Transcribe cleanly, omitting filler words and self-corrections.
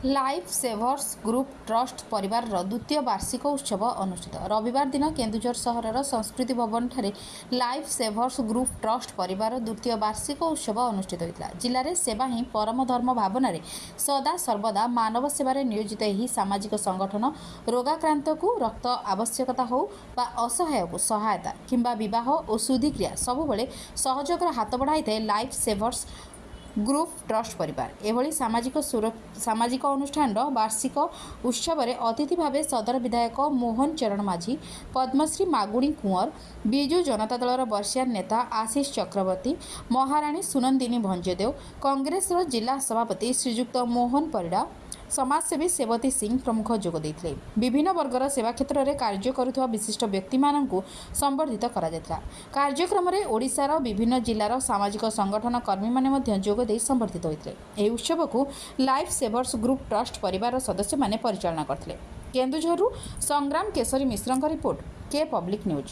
Life savers group trust ପରିବାରର ଦ୍ୱିତୀୟ ବାର୍ଷିକ ଉତ୍ସବ ଅନୁଷ୍ଠିତ। ରବିବାର ଦିନ କେନ୍ଦୁଝର ସହରର ସଂସ୍କୃତି ଭବନଠାରେ ଲାଇଫ୍ ସେଭର୍ସ ଗ୍ରୁପ୍ ଟ୍ରଷ୍ଟ ପରିବାର ଦ୍ୱିତୀୟ ବାର୍ଷିକ ଉତ୍ସବ ଅନୁଷ୍ଠିତ ହୋଇଥିଲା। ଜିଲ୍ଲାରେ ସେବା ହିଁ ପରମ ଧର୍ମ ଭାବନାରେ ସଦା ସର୍ବଦା ମାନବ ସେବାରେ ନିୟୋଜିତ ଏହି ସାମାଜିକ ସଂଗଠନ ରୋଗାକ୍ରାନ୍ତକୁ ରକ୍ତ ଆବଶ୍ୟକତା ହେଉ ବା ଅସହାୟକୁ ସହାୟତା କିମ୍ବା ବିବାହ ଓ ଶୁଦ୍ଧିକ୍ରିୟା, ସବୁବେଳେ ସହଯୋଗର ହାତ ବଢ଼ାଇଥାଏ ଲାଇଫ୍ ସେଭର୍ସ ଗ୍ରୁପ୍ ଟ୍ରଷ୍ଟ ପରିବାର। ଏଭଳି ସାମାଜିକ ଅନୁଷ୍ଠାନର ବାର୍ଷିକ ଉତ୍ସବରେ ଅତିଥି ଭାବେ ସଦର ବିଧାୟକ ମୋହନ ଚରଣ ମାଝୀ, ପଦ୍ମଶ୍ରୀ ମାଗୁଣି କୁଅଁର, ବିଜୁ ଜନତା ଦଳର ବର୍ଷିୟାନ ନେତା ଆଶିଷ ଚକ୍ରବର୍ତ୍ତୀ, ମହାରାଣୀ ସୁନନ୍ଦିନୀ ଭଞ୍ଜଦେଓ, କଂଗ୍ରେସର ଜିଲ୍ଲା ସଭାପତି ଶ୍ରୀଯୁକ୍ତ ମୋହନ ପରିଡ଼ା, ସମାଜସେବୀ ସେବତୀ ସିଂ ପ୍ରମୁଖ ଯୋଗ ଦେଇଥିଲେ। ବିଭିନ୍ନ ବର୍ଗର ସେବା କ୍ଷେତ୍ରରେ କାର୍ଯ୍ୟ କରୁଥିବା ବିଶିଷ୍ଟ ବ୍ୟକ୍ତିମାନଙ୍କୁ ସମ୍ବର୍ଦ୍ଧିତ କରାଯାଇଥିଲା। କାର୍ଯ୍ୟକ୍ରମରେ ଓଡ଼ିଶାର ବିଭିନ୍ନ ଜିଲ୍ଲାର ସାମାଜିକ ସଂଗଠନ କର୍ମୀମାନେ ମଧ୍ୟ ଯୋଗ ଦେଇ ସମ୍ବର୍ଦ୍ଧିତ ହୋଇଥିଲେ। ଏହି ଉତ୍ସବକୁ ଲାଇଫ୍ ସେଭର୍ସ ଗ୍ରୁପ୍ ଟ୍ରଷ୍ଟ ପରିବାରର ସଦସ୍ୟମାନେ ପରିଚାଳନା କରିଥିଲେ। କେନ୍ଦୁଝରରୁ ସଂଗ୍ରାମ କେଶରୀ ମିଶ୍ରଙ୍କ ରିପୋର୍ଟ, କେ ପବ୍ଲିକ୍ ନ୍ୟୁଜ୍।